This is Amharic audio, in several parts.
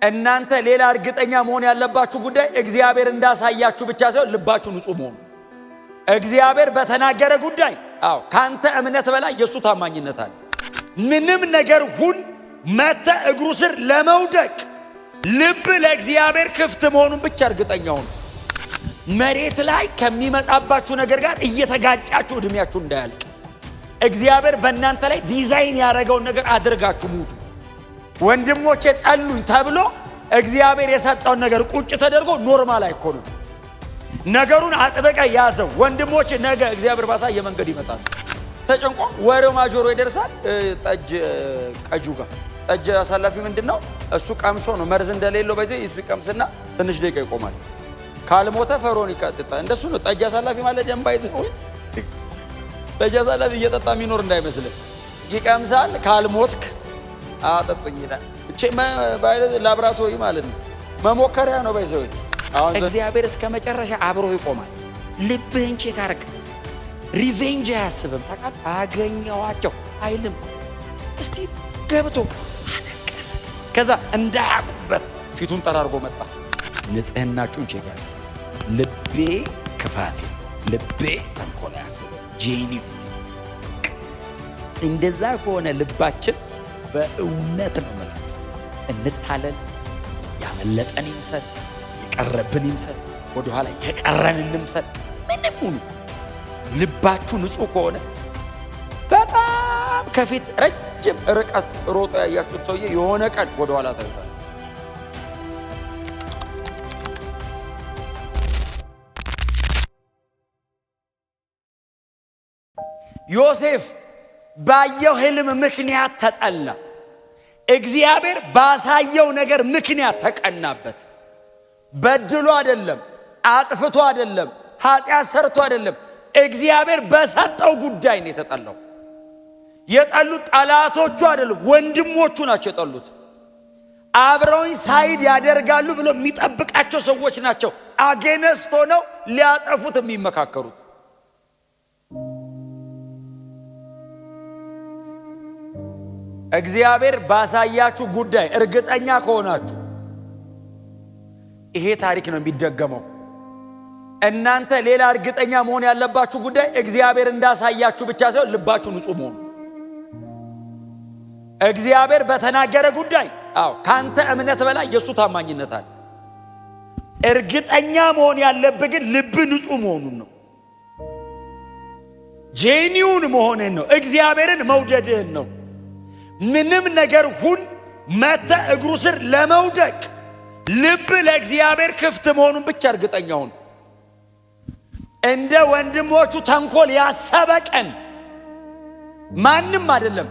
እናንተ ሌላ እርግጠኛ መሆን ያለባችሁ ጉዳይ እግዚአብሔር እንዳሳያችሁ ብቻ ሳይሆን ልባችሁ ንጹህ መሆኑ። እግዚአብሔር በተናገረ ጉዳይ፣ አዎ፣ ካንተ እምነት በላይ የእሱ ታማኝነት አለ። ምንም ነገር ሁን መተህ እግሩ ስር ለመውደቅ ልብ ለእግዚአብሔር ክፍት መሆኑን ብቻ እርግጠኛ ሁኑ። መሬት ላይ ከሚመጣባችሁ ነገር ጋር እየተጋጫችሁ እድሜያችሁ እንዳያልቅ እግዚአብሔር በእናንተ ላይ ዲዛይን ያደረገውን ነገር አድርጋችሁ ሙቱ። ወንድሞቼ ጠሉኝ ተብሎ እግዚአብሔር የሰጠውን ነገር ቁጭ ተደርጎ normal አይኮንም። ነገሩን አጥብቀህ ያዘው። ወንድሞች ነገ እግዚአብሔር ባሳየ መንገድ ይመጣል። ተጨንቆ ወሬው ማጆሮ ይደርሳል። ጠጅ ቀጁ ጋር፣ ጠጅ አሳላፊ ምንድን ነው? እሱ ቀምሶ ነው፣ መርዝ እንደሌለው በዚህ እሱ ይቀምስና ትንሽ ደቂቃ ይቆማል። ካልሞተ ፈርዖን ይቀጥጣል። እንደሱ ነው ጠጅ አሳላፊ ማለት። ደንባ ይዘው ጠጅ አሳላፊ እየጠጣ የሚኖር እንዳይመስልህ። ይቀምሳል። ካልሞትክ አጠጡኝ ይላል። ላብራቶሪ ማለት ነው፣ መሞከሪያ ነው። ባይዘው አሁን እግዚአብሔር እስከ መጨረሻ አብሮ ይቆማል። ልብህን check አርግ። Revenge አያስብም። ታውቃለህ፣ አገኘዋቸው አይልም። እስቲ ገብቶ አለቀሰ። ከዛ እንዳያውቁበት ፊቱን ጠራርጎ መጣ። ንጽህናችሁን check አርግ። ልቤ ክፋቴ፣ ልቤ ተንኮል አያስብም። Genuine እንደዛ ከሆነ ልባችን፣ በእውነት ነው የምላችሁ፣ እንታለል፣ ያመለጠን ይምሰል፣ የቀረብን ይምሰል፣ ወደኋላ የቀረን እንምሰል፣ ምንም ሁኑ፣ ልባችሁ ንጹህ ከሆነ በጣም ከፊት ረጅም ርቀት ሮጦ ያያችሁት ሰውዬ የሆነ ቀን ወደኋላ ታዩታል። ዮሴፍ ባየው ህልም ምክንያት ተጠላ። እግዚአብሔር ባሳየው ነገር ምክንያት ተቀናበት። በድሎ አይደለም፣ አጥፍቶ አይደለም፣ ኃጢአት ሰርቶ አይደለም። እግዚአብሔር በሰጠው ጉዳይ ነው የተጠላው። የጠሉት ጠላቶቹ አይደሉም፣ ወንድሞቹ ናቸው የጠሉት። አብረውኝ side ያደርጋሉ ብሎ የሚጠብቃቸው ሰዎች ናቸው against ሆነው ሊያጠፉት የሚመካከሩት። እግዚአብሔር ባሳያችሁ ጉዳይ እርግጠኛ ከሆናችሁ ይሄ ታሪክ ነው የሚደገመው። እናንተ ሌላ እርግጠኛ መሆን ያለባችሁ ጉዳይ እግዚአብሔር እንዳሳያችሁ ብቻ ሳይሆን ልባችሁ ንጹህ መሆኑ። እግዚአብሔር በተናገረ ጉዳይ፣ አዎ፣ ካንተ እምነት በላይ የእሱ ታማኝነት አለ። እርግጠኛ መሆን ያለብህ ግን ልብ ንጹህ መሆኑን ነው። Genuine መሆንህን ነው። እግዚአብሔርን መውደድህን ነው። ምንም ነገር ሁን መተህ እግሩ ስር ለመውደቅ ልብ ለእግዚአብሔር ክፍት መሆኑን ብቻ እርግጠኛ ሁን። እንደ ወንድሞቹ ተንኮል ያሰበ ቀን ማንም አይደለም፣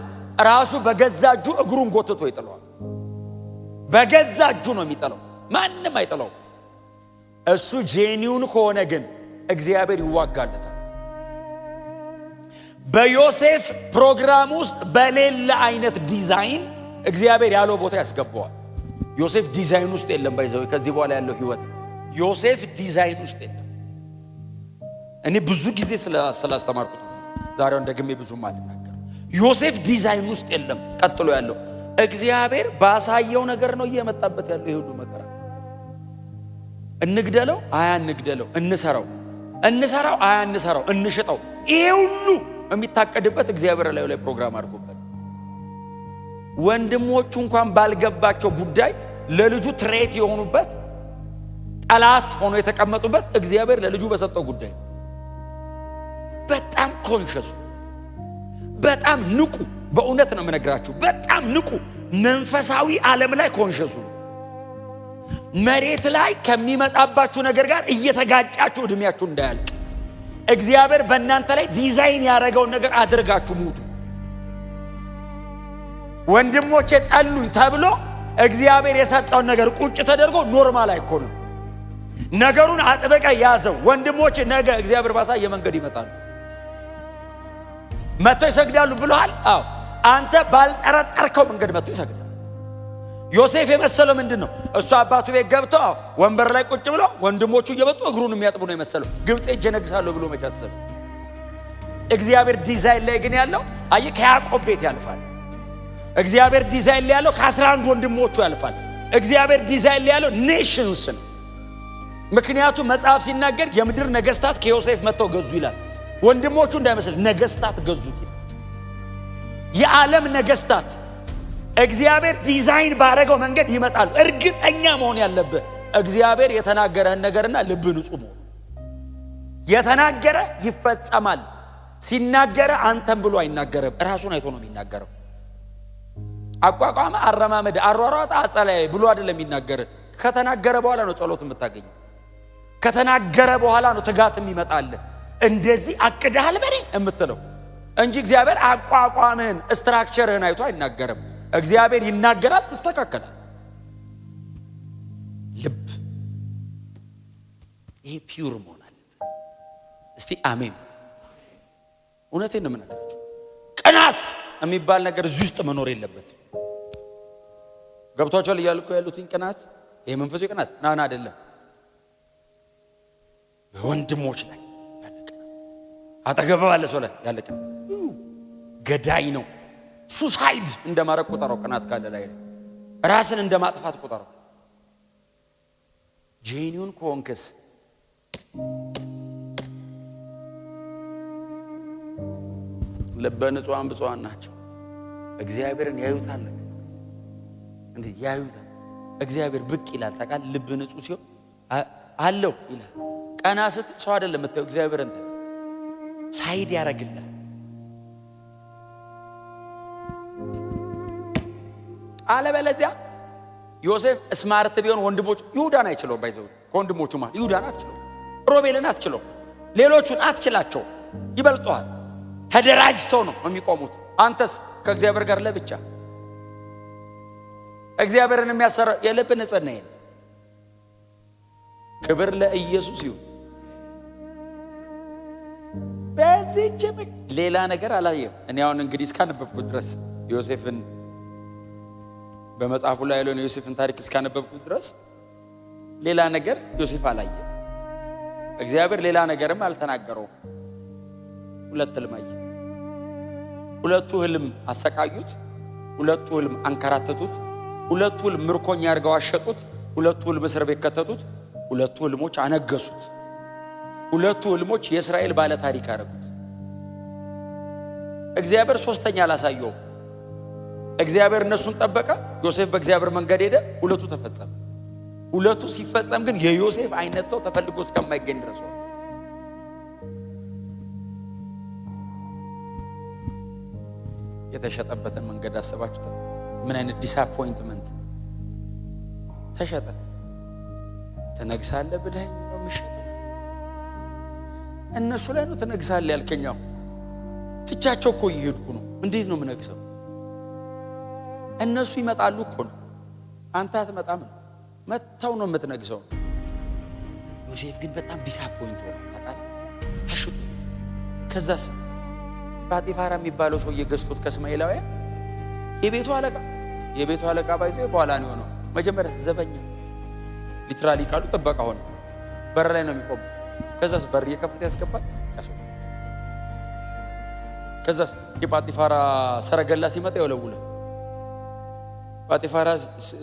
ራሱ በገዛ እጁ እግሩን ጎትቶ ይጥለዋል። በገዛ እጁ ነው የሚጥለው፣ ማንም አይጥለው። እሱ genuine ከሆነ ግን እግዚአብሔር ይዋጋለታል። በዮሴፍ ፕሮግራም ውስጥ በሌለ አይነት ዲዛይን እግዚአብሔር ያለው ቦታ ያስገባዋል። ዮሴፍ ዲዛይን ውስጥ የለም። By the way፣ ከዚህ በኋላ ያለው ህይወት ዮሴፍ ዲዛይን ውስጥ የለም። እኔ ብዙ ጊዜ ስላስተማርኩት ዛሬውን ደግሜ ብዙም አልናገርም። ዮሴፍ ዲዛይን ውስጥ የለም። ቀጥሎ ያለው እግዚአብሔር ባሳየው ነገር ነው እየመጣበት ያለው ይሄ ሁሉ መከራ። እንግደለው፣ አያ እንግደለው፣ እንሰራው፣ እንሰራው፣ አያ እንሰራው፣ እንሽጠው። ይሄ ሁሉ የሚታቀድበት እግዚአብሔር ላዩ ላይ ፕሮግራም አድርጎበት፣ ወንድሞቹ እንኳን ባልገባቸው ጉዳይ ለልጁ threat የሆኑበት፣ ጠላት ሆኖ የተቀመጡበት እግዚአብሔር ለልጁ በሰጠው ጉዳይ። በጣም conscious፣ በጣም ንቁ። በእውነት ነው የምነግራችሁ፣ በጣም ንቁ። መንፈሳዊ ዓለም ላይ conscious ሁኑ። መሬት ላይ ከሚመጣባችሁ ነገር ጋር እየተጋጫችሁ እድሜያችሁ እንዳያልቅ እግዚአብሔር በእናንተ ላይ ዲዛይን ያደረገውን ነገር አድርጋችሁ ሙቱ። ወንድሞቼ ጠሉኝ ተብሎ እግዚአብሔር የሰጠውን ነገር ቁጭ ተደርጎ normal አይኮንም። ነገሩን አጥብቀህ ያዘው። ወንድሞች ነገ እግዚአብሔር ባሳየ መንገድ ይመጣሉ፣ መጥተው ይሰግዳሉ ብለሃል። አዎ፣ አንተ ባልጠረጠርከው መንገድ መጥተው ይሰግዳሉ። ዮሴፍ የመሰለው ምንድን ነው? እሱ አባቱ ቤት ገብቶ ወንበር ላይ ቁጭ ብሎ ወንድሞቹ እየመጡ እግሩን የሚያጥቡ ነው የመሰለው። ግብፅ ሄጄ እነግሳለሁ ብሎ መች አሰበ? እግዚአብሔር ዲዛይን ላይ ግን ያለው፣ አየህ፣ ከያዕቆብ ቤት ያልፋል። እግዚአብሔር ዲዛይን ላይ ያለው ከ11 ወንድሞቹ ያልፋል። እግዚአብሔር ዲዛይን ላይ ያለው nations ነው። ምክንያቱም መጽሐፍ ሲናገር የምድር ነገስታት ከዮሴፍ መጥተው ገዙ ይላል። ወንድሞቹ እንዳይመስል ነገስታት ገዙት ይላል። የዓለም ነገስታት እግዚአብሔር ዲዛይን ባረገው መንገድ ይመጣሉ። እርግጠኛ መሆን ያለብህ እግዚአብሔር የተናገረህን ነገርና ልብህ ንጹህ መሆኑ። የተናገረ ይፈጸማል። ሲናገረ አንተም ብሎ አይናገርም፣ ራሱን አይቶ ነው የሚናገረው። አቋቋመ፣ አረማመድ፣ አሯሯጥ፣ አጸላይ ብሎ አይደለም የሚናገር። ከተናገረ በኋላ ነው ጸሎት የምታገኘው። ከተናገረ በኋላ ነው ትጋት የሚመጣልህ። እንደዚህ አቅደሃል በኔ የምትለው እንጂ እግዚአብሔር አቋቋምህን structure ህን አይቶ አይናገርም። እግዚአብሔር ይናገራል፣ ትስተካከላል። ልብ ይሄ pure መሆን አለበት። እስቲ አሜን። እውነቴን ነው የምነግራችሁ። ቅናት የሚባል ነገር እዚህ ውስጥ መኖር የለበትም። ገብቷቸዋል እያልኩ ያሉትኝ ቅናት ይሄ መንፈሳዊ ቅናት ናና አይደለም። በወንድሞች ላይ ያለ ቅናት፣ አጠገብ ባለ ሰው ላይ ያለ ቅናት ገዳይ ነው። Suicide እንደማድረግ ቁጠረው። ቅናት ካለ ላይ ራስን እንደማጥፋት ቁጠረው። Genuine ከሆንክስ ልበ ንጹሐን ብፁዓን ናቸው፣ እግዚአብሔርን ያዩታል። እንዴ ያዩታል። እግዚአብሔር ብቅ ይላል። ታውቃለህ፣ ልብ ንጹህ ሲሆን አለው ይላል። ቀና ስትል ሰው አይደለም የምታየው፣ እግዚአብሔርን ታየው። Side ያደርግልሃል። አለበለዚያ ዮሴፍ smart ቢሆን ወንድሞቹ ይሁዳን አይችለውም። By the way ከወንድሞቹ ማለት ይሁዳን አትችለው፣ ሮቤልን አትችለው፣ ሌሎቹን አትችላቸው፣ ይበልጠዋል። ተደራጅተው ነው የሚቆሙት። አንተስ ከእግዚአብሔር ጋር ለብቻ። እግዚአብሔርን የሚያሰራ የልብ ንጽህና ይሄ። ክብር ለኢየሱስ ይሁን። በዚህች ሌላ ነገር አላየም። እኔ አሁን እንግዲህ እስካነበብኩት ድረስ ዮሴፍን በመጽሐፉ ላይ ያለውን የዮሴፍን ታሪክ እስካነበብኩት ድረስ ሌላ ነገር ዮሴፍ አላየም። እግዚአብሔር ሌላ ነገርም አልተናገረውም። ሁለት ህልም አየ። ሁለቱ ህልም አሰቃዩት። ሁለቱ ህልም አንከራተቱት። ሁለቱ ህልም ምርኮኛ አድርገው አሸጡት። ሁለቱ ህልም እስር ቤት ከተቱት። ሁለቱ ህልሞች አነገሱት። ሁለቱ ህልሞች የእስራኤል ባለ ታሪክ አደረጉት። እግዚአብሔር ሶስተኛ አላሳየውም። እግዚአብሔር እነሱን ጠበቀ። ዮሴፍ በእግዚአብሔር መንገድ ሄደ። ሁለቱ ተፈጸመ። ሁለቱ ሲፈጸም ግን የዮሴፍ አይነት ሰው ተፈልጎ እስከማይገኝ ድረስ ሆነ። የተሸጠበትን መንገድ አሰባችሁት? ምን አይነት disappointment! ተሸጠ። ትነግሳለህ ብለኸኝ ነው የምሸጠው? እነሱ ላይ ነው ትነግሳለህ ያልከኛው። ትቻቸው እኮ እየሄድኩ ነው። እንዴት ነው የምነግሰው? እነሱ ይመጣሉ እኮ ነው፣ አንተ አትመጣም ነው። መጥተው ነው የምትነግሰው። ዮሴፍ ግን በጣም disappoint ሆነ። ታውቃለህ፣ ተሽጦ ከዛስ ጳጢፋራ የሚባለው ሰውዬ ገዝቶት ከእስማኤላውያን የቤቱ አለቃ የቤቱ አለቃ by the way በኋላ ነው የሆነው። መጀመሪያ ዘበኛ literally ቃሉ ጥበቃ ሆነ። በር ላይ ነው የሚቆመው። ከዛስ በር እየከፈተ ያስገባል፣ ያስወጣል። ከዛስ የጳጢፋራ ሰረገላ ሲመጣ ይወለውላል። ጳጢፋራ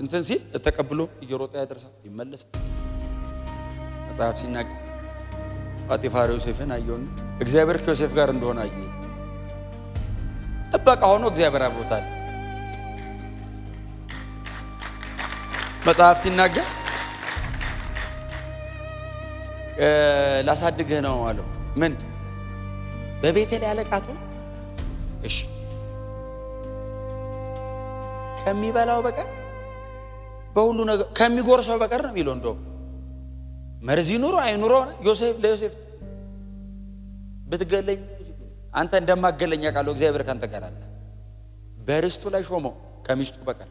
እንትን ሲል ተቀብሎ እየሮጠ ያደርሳል፣ ይመለሳል። መጽሐፍ ሲናገር ጳጢፋራ ዮሴፍን አየውና እግዚአብሔር ከዮሴፍ ጋር እንደሆነ አየ። ጥበቃ ሆኖ እግዚአብሔር አብሮታል። መጽሐፍ ሲናገር ላሳድግህ ነው አለው። ምን በቤቴ ላይ አለቃ ትሆን? እሺ ከሚበላው በቀር በሁሉ ነገር ከሚጎርሰው በቀር ነው የሚለው። እንደውም መርዝ ይኑሮ አይኑሮ ዮሴፍ ለዮሴፍ ብትገለኝ አንተ እንደማገለኝ አውቃለሁ፣ እግዚአብሔር ካንተ ጋር አለ። በርስቱ ላይ ሾመው ከሚስቱ በቀር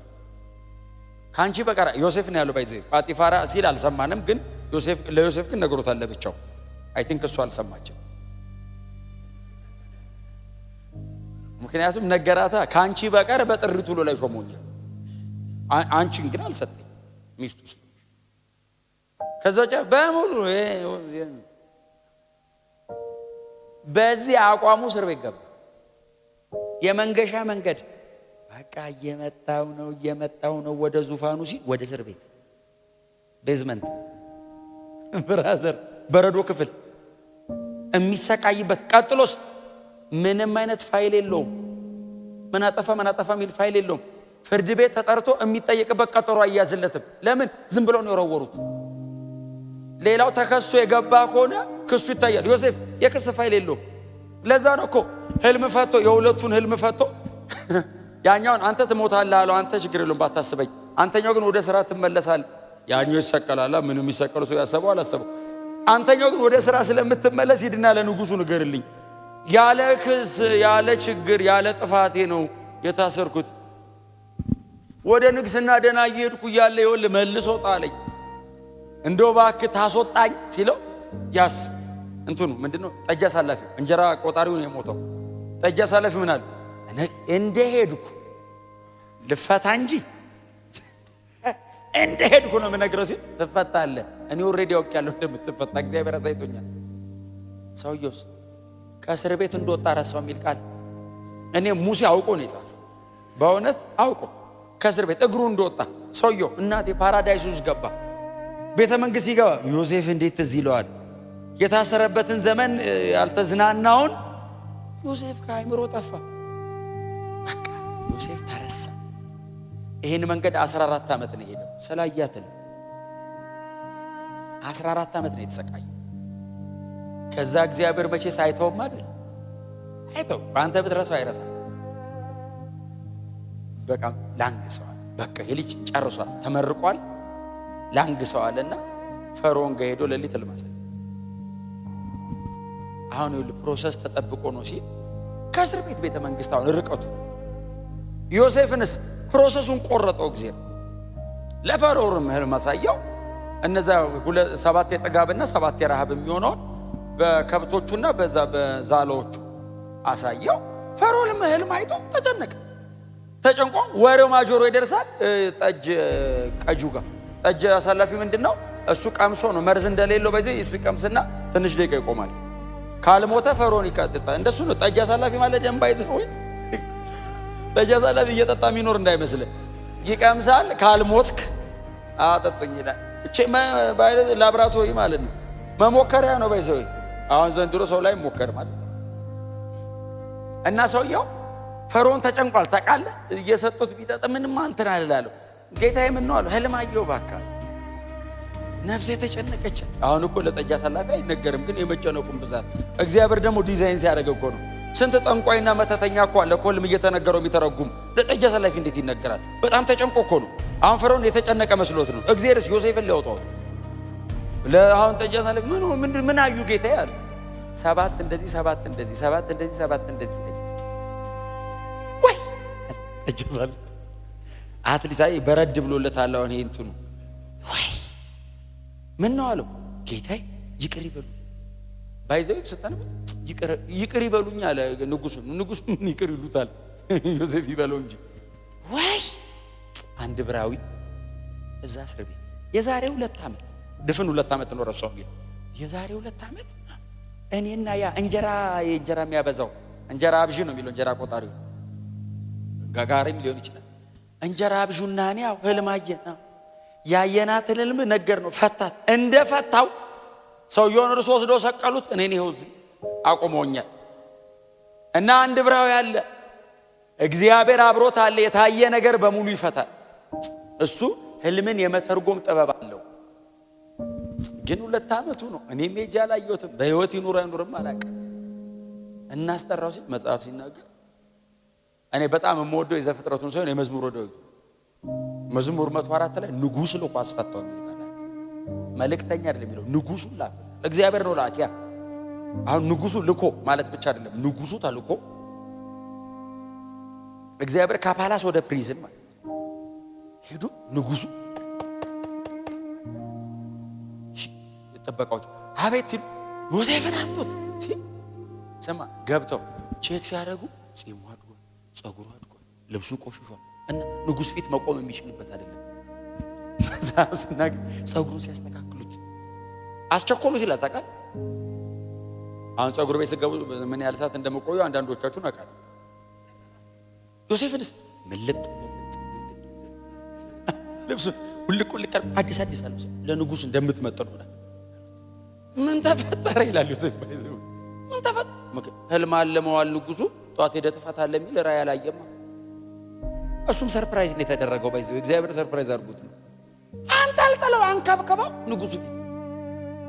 ከአንቺ በቀር ዮሴፍ ነው ያለው። By the way ጳጢፋራ ሲል አልሰማንም፣ ግን ዮሴፍ ለዮሴፍ ግን ነግሮታል ለብቻው። I think እሱ አልሰማችም። ምክንያቱም ነገራታ ከአንቺ በቀር በጥሪቱ ሁሉ ላይ ሾሞኛል፣ አንቺን ግን አልሰጠኝ ሚስቱ ስለሆንሽ። ከዛ ውጭ በሙሉ በዚህ አቋሙ እስር ቤት ገባ። የመንገሻ መንገድ በቃ እየመጣው ነው እየመጣው ነው ወደ ዙፋኑ ሲል ወደ እስር ቤት basement brother በረዶ ክፍል የሚሰቃይበት። ቀጥሎስ ምንም አይነት ፋይል የለውም። ምን አጠፋ ምን አጠፋ የሚል ፋይል የለውም። ፍርድ ቤት ተጠርቶ የሚጠየቅበት ቀጠሮ አይያዝለትም። ለምን? ዝም ብለው ነው የወረወሩት። ሌላው ተከሶ የገባ ከሆነ ክሱ ይታያል። ዮሴፍ የክስ ፋይል የለውም። ለዛ ነው እኮ ህልም ፈቶ የሁለቱን ህልም ፈቶ ያኛውን አንተ ትሞታለህ አለው። አንተ ችግር የለውም ባታስበኝ፣ አንተኛው ግን ወደ ስራ ትመለሳለህ። ያኛው ይሰቀላል። ምንም የሚሰቀሉ ሰው ያሰበው አላሰበው። አንተኛው ግን ወደ ስራ ስለምትመለስ ሂድና ለንጉሱ ንገርልኝ። ያለ ክስ ያለ ችግር ያለ ጥፋቴ ነው የታሰርኩት። ወደ ንግስና ደህና እየሄድኩ እያለ ይኸውልህ መልሶ ጣለኝ። እንደው እባክህ ታስወጣኝ ሲለው ያስ እንትኑ ምንድነው ጠጅ አሳላፊ እንጀራ ቆጣሪው ነው የሞተው። ጠጅ አሳላፊ ምን አለ? እንደ ሄድኩ ልፈታ እንጂ እንደ ሄድኩ ነው የምነግረው ሲል ትፈታለህ። እኔ already አውቄያለሁ እንደምትፈታ እግዚአብሔር አሳይቶኛል። ሰውየውስ ከእስር ቤት እንደወጣ ረሳው የሚል ቃል እኔ ሙሴ አውቆ ነው የጻፈው። በእውነት አውቆ ከእስር ቤት እግሩ እንደወጣ ሰውየው እናቴ paradise ውስጥ ገባ። ቤተ መንግስት ሲገባ ዮሴፍ እንዴት ትዝ ይለዋል? የታሰረበትን ዘመን ያልተዝናናውን ዮሴፍ ከአይምሮ ጠፋ። በቃ ዮሴፍ ተረሳ። ይህን መንገድ 14 ዓመት ነው የሄደው። ሰላያትን 14 ዓመት ነው የተሰቃየው። ከዛ እግዚአብሔር መቼስ አይተውም አይደል? አይተው በአንተ ብትረሳው አይረሳም። በቃ ላንግሰዋል። በቃ የልጅ ጨርሷል፣ ተመርቋል፣ ላንግሰዋልና ፈርዖን ጋር ሄዶ ሌሊት ህልም አሳየው። አሁን ይኸውልህ process ተጠብቆ ነው ሲል ከእስር ቤት ቤተ መንግስት አሁን ርቀቱ ዮሴፍንስ process ኡን ቆረጠው እግዚአብሔር። ለፈርዖንም ህልም አሳየው። እነዛ 7 የጥጋብና 7 የረሃብ የሚሆነውን በከብቶቹና በዛ በዛላዎቹ አሳየው። ፈርዖንም ህልም አይቶ ተጨነቀ። ተጨንቆ ወሬው ማጆሮ ይደርሳል ጠጅ ቀጁ ጋር። ጠጅ አሳላፊ ምንድነው? እሱ ቀምሶ ነው መርዝ እንደሌለው በዚህ እሱ ይቀምስና ትንሽ ደቂቃ ይቆማል። ካልሞተ ፈርዖን ይቀጥጣል። እንደሱ ነው ጠጅ አሳላፊ ማለት። ደንብ አይዘው ወይ ጠጅ አሳላፊ እየጠጣ የሚኖር እንዳይመስልህ። ይቀምሳል፣ ካልሞትክ አጠጡኝ ይላል። እቺ ላብራቶሪ ማለት ነው፣ መሞከሪያ ነው። ባይዘው አሁን ዘንድሮ ሰው ላይ ሞከር ማለት እና ሰውየው ፈርዖን ተጨንቋል። ታውቃለህ፣ እየሰጡት ቢጠጣ ምንም እንትን አልላለሁ። ጌታዬ ምን ነው አለው። ህልም አየሁ እባክህ፣ ነፍሴ ተጨነቀች። አሁን እኮ ለጠጅ አሳላፊ አይነገርም፣ ግን የመጨነቁን ብዛት እግዚአብሔር ደግሞ ዲዛይን ሲያደርግ እኮ ነው። ስንት ጠንቋይና መተተኛ እኮ አለ እኮ ህልም እየተነገረው የሚተረጉም። ለጠጅ አሳላፊ እንዴት ይነገራል? በጣም ተጨንቆ እኮ ነው። አሁን ፈርዖን የተጨነቀ መስሎት ነው። እግዚአብሔርስ ዮሴፍን ሊያወጣው ለአሁን ጠጅ አሳላፊ ምን አዩ ጌታዬ አለ። 7 እንደዚህ 7 እንደዚህ 7 እንደዚህ 7 እንደዚህ ወይ ጠጅ አሳላፊ at least አይ በረድ ብሎለታል። አሁን ይሄ እንትኑ ወይ ምን ነው አለው። ጌታዬ ይቅር ይበሉ ባይዘው ስታነቡ ይቅር ይበሉኝ አለ ንጉሱ። ንጉሱ ምን ይቅር ይሉታል? ዮሴፍ ይበለው እንጂ። ወይ አንድ ዕብራዊ እዛ እስር ቤት የዛሬ 2 ዓመት ድፍን 2 ዓመት ነው ረሳው የሚለው። የዛሬ 2 ዓመት እኔና ያ እንጀራ የእንጀራ የሚያበዛው እንጀራ አብዢ ነው የሚለው እንጀራ ቆጣሪው ጋጋሪም ሊሆን ይችላል። እንጀራ አብዡና እኔ ያው ህልም አየን። ያየናትን ህልም ነገር ነው ፈታት። እንደ ፈታው ሰውየውን እርሱ ወስደው ሰቀሉት። እኔን ይኸው እዚህ አቁሞኛል። እና አንድ ዕብራዊ አለ፣ እግዚአብሔር አብሮት አለ። የታየ ነገር በሙሉ ይፈታል። እሱ ህልምን የመተርጎም ጥበብ አለው። ግን 2 ዓመቱ ነው። እኔም ሄጄ አላየሁትም። በህይወት ይኑር አይኑርም አላውቅም። እናስጠራው ሲል መጽሐፍ ሲናገር እኔ በጣም የምወደው የዘፍጥረቱን ሳይሆን የመዝሙረ ዳዊቱ መዝሙር 104 ላይ ንጉስ ልኮ አስፈታው የሚል ቃል አለ። መልእክተኛ አይደለም የሚለው ንጉሱ ላከ። እግዚአብሔር ነው ላኪያ። አሁን ንጉሱ ልኮ ማለት ብቻ አይደለም፣ ንጉሱ ተልኮ እግዚአብሔር ከ palace ወደ prison ማለት ሄዱ። ንጉሱ ጥበቃዎች አቤት ሲሉ ዮሴፍን አምጡት ሲል ስማ፣ ገብተው check ሲያደርጉ ጺሙ አድጓል፣ ጸጉሩ አድጓል፣ ልብሱ ቆሽሿል እና ንጉስ ፊት መቆም የሚችልበት አይደለም። መጽሐፍ ሲናገር ጸጉሩን ሲያስተካክሉት አስቸኮሉት ይላል። ታውቃለህ፣ አሁን ጸጉር ቤት ስትገቡ ምን ያህል ሰዓት እንደምቆዩ አንዳንዶቻችሁን አውቃለሁ። ዮሴፍንስ ምልጥ ልብሱ ውልቅ ውልቅ አዲስ አዲስ አልብሰው ለንጉሱ እንደምትመጥኑ ምን ተፈጠረ ይላል ዮሴፍ። By the way ምን ተፈጠረ? ህልም አልመዋል ንጉሱ። ጠዋት ሄደህ ትፈታለህ የሚል ራእይ አላየማ። እሱም surprise ነው የተደረገው። By the way እግዚአብሔር surprise አድርጎት ነው። አንጠልጥለው አንከብክበው ንጉሱ ፊት።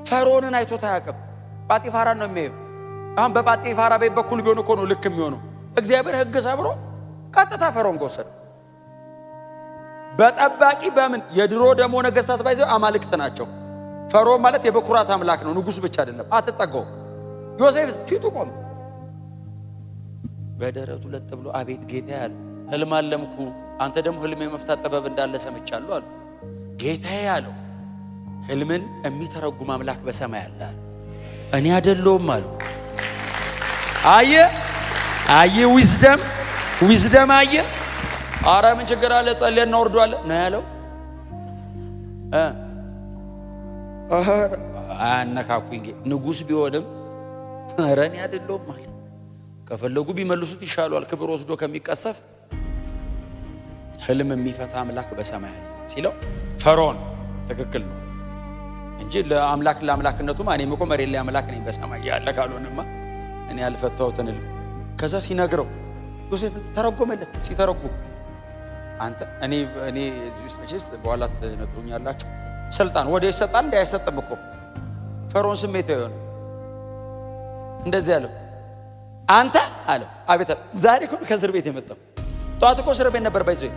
ፈርዖንን አይቶት አያውቅም። ጳጢፋራን ነው የሚያየው። አሁን በጳጢፋራ ቤት በኩል ቢሆን እኮ ነው ልክ የሚሆነው። እግዚአብሔር ሕግ ሰብሮ ቀጥታ ፈርዖን ጋር ወሰደው። በጠባቂ በምን የድሮ ደግሞ ነገስታት by the way አማልክት ናቸው። ፈርዖን ማለት የበኩራት አምላክ ነው፣ ንጉስ ብቻ አይደለም። አትጠጋው። ዮሴፍ ፊቱ ቆመ። በደረቱ ለጥ ብሎ አቤት ጌታዬ አለ። ህልም አለምኩ፣ አንተ ደግሞ ህልም የመፍታት ጥበብ እንዳለ ሰምቻለሁ አለ። ጌታዬ አለው፣ ህልምን የሚተረጉም አምላክ በሰማይ አለ አለ። እኔ አይደለሁም አሉ። አየ አየ wisdom wisdom አየ። አረ ምን ችግር አለ? ጸልየን እናወርደዋለን ነው ያለው። አያነካኩኝ ንጉስ ቢሆንም ኧረ እኔ አይደለሁም አለ። ከፈለጉ ቢመልሱት ይሻሏል፣ ክብር ወስዶ ከሚቀሰፍ። ህልም የሚፈታ አምላክ በሰማይ አለ ሲለው ፈርዖን ትክክል ነው እንጂ ለአምላክ ለአምላክነቱማ እኔም እኮ መሬት ላይ አምላክ ነኝ፣ በሰማይ ያለ ካልሆነማ እኔ ያልፈታሁትን ህልም። ከዛ ሲነግረው ዮሴፍ ተረጎመለት። ሲተረጉም አንተ እኔ እዚህ ውስጥ መቼስ በኋላ ትነግሩኛላችሁ። ስልጣን ወደ ይሰጣል እንዲ አይሰጥም እኮ። ፈርዖን ስሜታዊ የሆነ እንደዚህ ያለው አንተ አለው። አቤት። ዛሬ እኮ ከእስር ቤት የመጣው፣ ጠዋት እኮ እስር ቤት ነበር። By the way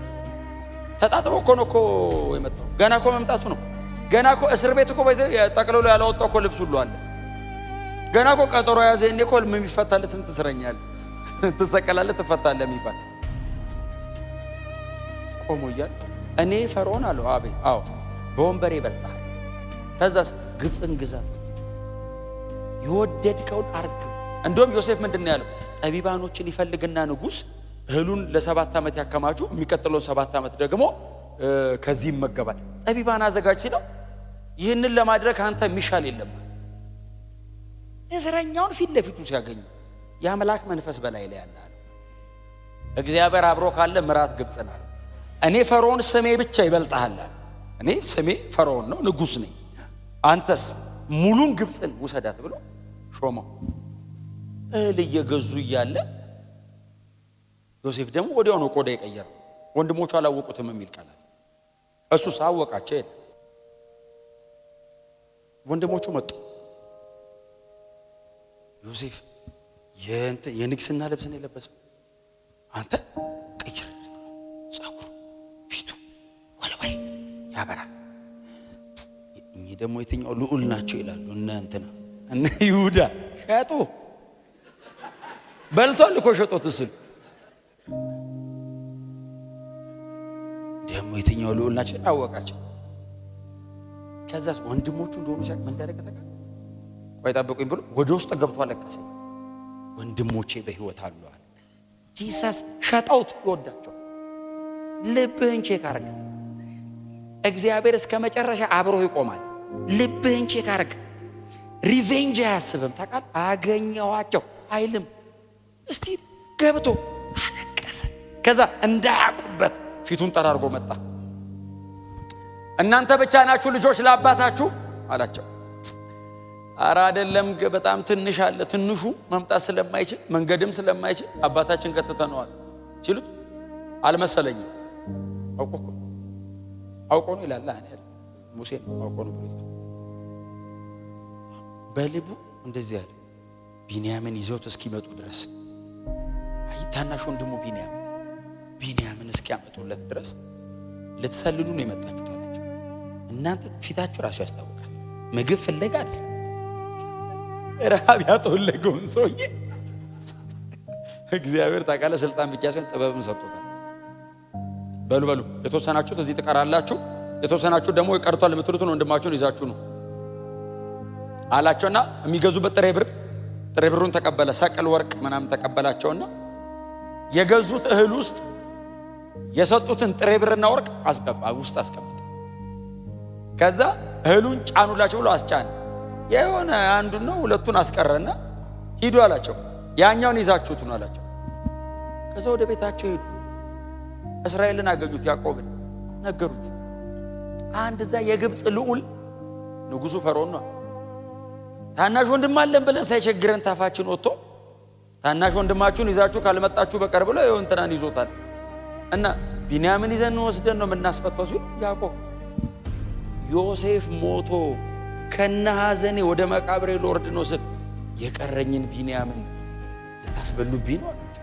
ተጣጥቦ እኮ ነው እኮ የመጣው። ገና እኮ መምጣቱ ነው። ገና እኮ እስር ቤት እኮ by the way ጠቅልሎ ያላወጣው እኮ ልብስ ሁሉ አለ። ገና እኮ ቀጠሮ ያዘ። እኔ እኮ የሚፈታለት ስንት እስረኛ አለ። ትሰቀላለህ፣ ትፈታለህ የሚባል ቆሞ እያለ እኔ ፈርዖን አለው። አቤት። አዎ፣ በወንበሬ ይበልጥሃል። ከዛስ ግብፅን ግዛት፣ የወደድከውን አርግ። እንደውም ዮሴፍ ምንድን ነው ያለው? ጠቢባኖችን ይፈልግና ንጉሥ እህሉን ለ7 ዓመት ያከማቹ፣ የሚቀጥለውን 7 ዓመት ደግሞ ከዚህ ይመገባል። ጠቢባን አዘጋጅ ሲለው ይህንን ለማድረግ አንተ የሚሻል የለም። እስረኛውን ፊት ለፊቱ ሲያገኙ የአምላክ መንፈስ በላይ ላይ ያለ አለ። እግዚአብሔር አብሮ ካለ ምራት ግብፅን አለ። እኔ ፈርዖን ስሜ ብቻ ይበልጥሃል አለ። እኔ ስሜ ፈርዖን ነው፣ ንጉሥ ነኝ። አንተስ ሙሉን ግብፅን ውሰዳት ብሎ ሾመው። እህል እየገዙ እያለ ዮሴፍ ደግሞ ወዲያው ነው ቆዳ የቀየረው። ወንድሞቹ አላወቁትም የሚል ቃል አለ። እሱስ አወቃቸው። የለ ወንድሞቹ መጡ። ዮሴፍ የንግስና ልብስ ነው የለበሰው። አንተ ቅይር፣ ጸጉሩ፣ ፊቱ ወልወል ያበራል። እኚህ ደግሞ የትኛው ልዑል ናቸው ይላሉ። እነ እንትና እነ ይሁዳ ሸጡ በልቷል እኮ ሸጦት እስል ደግሞ የትኛው ልዑል ናቸው አወቃቸው። ከዛስ ወንድሞቹ እንደሆኑ ሲያውቅ ምን እንዳደረገ ታውቃለህ? ቆይ ጠብቁኝ ብሎ ወደ ውስጥ ገብቶ አለቀሰ። ወንድሞቼ በሕይወት አሉ አለ። Jesus ሸጠውት ይወዳቸው። ልብህን check አርግ። እግዚአብሔር እስከ መጨረሻ አብሮህ ይቆማል። ልብህን check አርግ። Revenge አያስብም። ታውቃለህ፣ አገኘዋቸው አይልም። እስቲ ገብቶ አለቀሰ። ከዛ እንዳያውቁበት ፊቱን ጠራርጎ መጣ። እናንተ ብቻ ናችሁ ልጆች ለአባታችሁ አላቸው። አረ አይደለም፣ በጣም ትንሽ አለ። ትንሹ መምጣት ስለማይችል መንገድም ስለማይችል አባታችን ቀጥተነዋል ሲሉት አልመሰለኝም። አውቆ እኮ አውቆ ነው ይላል ሙሴ ነው አውቆ ነው ብሎ የጻፈው። በልቡ እንደዚህ አለ፣ ቢንያምን ይዘውት እስኪመጡ ድረስ፣ አይ ታናሽ ወንድሙ ቢንያም፣ ቢንያምን እስኪያመጡለት ድረስ ልትሰልሉ ነው የመጣችሁት አላቸው። እናንተ ፊታችሁ ራሱ ያስታውቃል። ምግብ ፍለጋ አለ። ረሃብ ያጠወለገውን ሰውዬ እግዚአብሔር ታውቃለህ፣ ስልጣን ብቻ ሳይሆን ጥበብም ሰጥቶታል። በሉ በሉ፣ የተወሰናችሁት እዚህ ትቀራላችሁ፣ የተወሰናችሁ ደግሞ ቀርቷል የምትሉትን ወንድማችሁን ይዛችሁ ነው አላቸውና የሚገዙበት ጥሬ ብር ጥሬ ብሩን ተቀበለ። ሰቅል ወርቅ ምናምን ተቀበላቸውና የገዙት እህል ውስጥ የሰጡትን ጥሬ ብርና ወርቅ አስገባ ውስጥ አስቀምጠ። ከዛ እህሉን ጫኑላቸው ብሎ አስጫነ። የሆነ አንዱን ነው ሁለቱን አስቀረና ሂዱ አላቸው። ያኛውን ይዛችሁት ነው አላቸው። ከዛ ወደ ቤታቸው ሄዱ። እስራኤልን አገኙት፣ ያዕቆብን ነገሩት። አንድ እዛ የግብፅ ልዑል ንጉሱ ፈርዖን ነው። ታናሽ ወንድም አለን ብለን ሳይቸግረን ታፋችን ወጥቶ ታናሽ ወንድማችሁን ይዛችሁ ካልመጣችሁ በቀር ብሎ ይኸው እንትናን ይዞታል እና ቢንያምን ይዘን ወስደን ነው የምናስፈታው ሲሉ ያዕቆብ ዮሴፍ ሞቶ ከነ ሐዘኔ ወደ መቃብሬ ልወርድ ነው ስል የቀረኝን ቢንያምን ልታስበሉብኝ ነው አላቸው።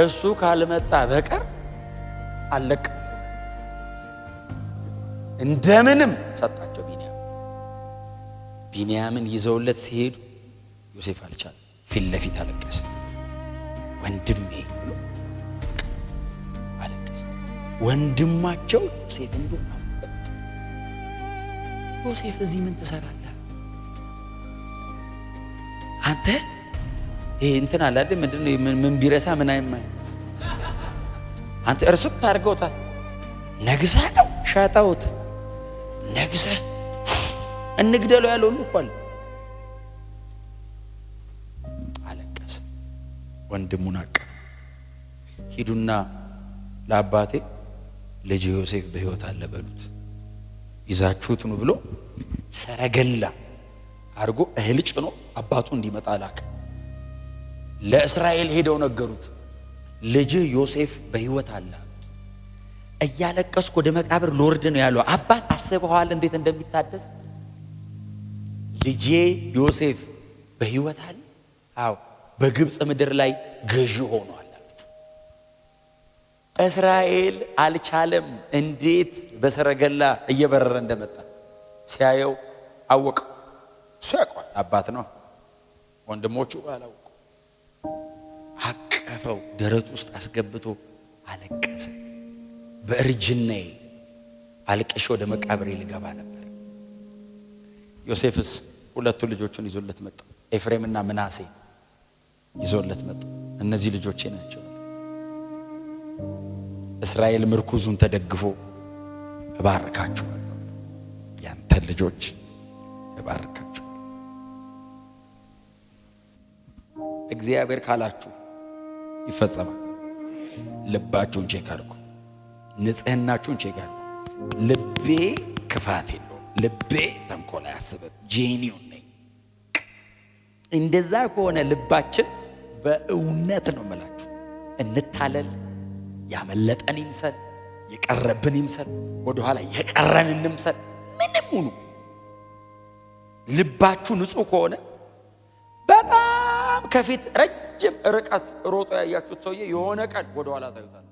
እሱ ካልመጣ በቀር አለቅም። እንደምንም ሰጣቸው ቢንያም። ቢንያምን ይዘውለት ሲሄዱ ዮሴፍ አልቻለም። ፊት ለፊት አለቀሰ። ወንድሜ ብሎ አለቀሰ። ወንድማቸው ዮሴፍ እንደሆነ አወቁ። ዮሴፍ እዚህ ምን ትሰራለህ አንተ? ይሄ እንትን አለ አይደል? ምንድን ነው? ምን ቢረሳ ምን አይማይመስ አንተ እርስት አድርገውታል። ነግሰህ ነው ሸጠውት፣ ነግሰህ እንግደለው ያለው ሁሉ እኮ አለ። አለቀሰ። ወንድሙን አቀፈ። ሂዱና ለአባቴ ልጅ ዮሴፍ በሕይወት አለ በሉት፣ ይዛችሁት ኑ ብሎ ሰረገላ አድርጎ እህል ጭኖ አባቱ እንዲመጣ ላከ። ለእስራኤል ሄደው ነገሩት። ልጅህ ዮሴፍ በሕይወት አለ አሉት። እያለቀስኩ ወደ መቃብር ልወርድ ነው ያለው አባት። አስበዋል እንዴት እንደሚታደስ። ልጄ ዮሴፍ በሕይወት አለ? አዎ፣ በግብፅ ምድር ላይ ገዢ ሆኗል አሉት። እስራኤል አልቻለም። እንዴት በሰረገላ እየበረረ እንደመጣ ሲያየው አወቀ። እሱ ያውቀዋል፣ አባት ነው። ወንድሞቹ አላወቁ። አቀፈው፣ ደረቱ ውስጥ አስገብቶ አለቀሰ። በእርጅናዬ አልቅሼ ወደ መቃብሬ ልገባ ነበር። ዮሴፍስ ሁለቱ ልጆቹን ይዞለት መጣ። ኤፍሬምና ምናሴ ይዞለት መጣ። እነዚህ ልጆቼ ናቸው። እስራኤል ምርኩዙን ተደግፎ እባርካችኋለሁ፣ ያንተን ልጆች እባርካችኋለሁ። እግዚአብሔር ካላችሁ ይፈጸማል። ልባችሁን check አድርጉ። ንጽህናችሁን check አድርጉ። ልቤ ክፋት የለውም። ልቤ ተንኮል አያስብም። Genuine ነኝ። እንደዛ ከሆነ ልባችን በእውነት ነው የምላችሁ፣ እንታለል፣ ያመለጠን ይምሰል፣ የቀረብን ይምሰል፣ ወደኋላ የቀረን እንምሰል፣ ምንም ሁኑ፣ ልባችሁ ንጹህ ከሆነ በጣም ከፊት ረጅም ርቀት ሮጦ ያያችሁት ሰውዬ የሆነ ቀን ወደኋላ ታዩታላችሁ።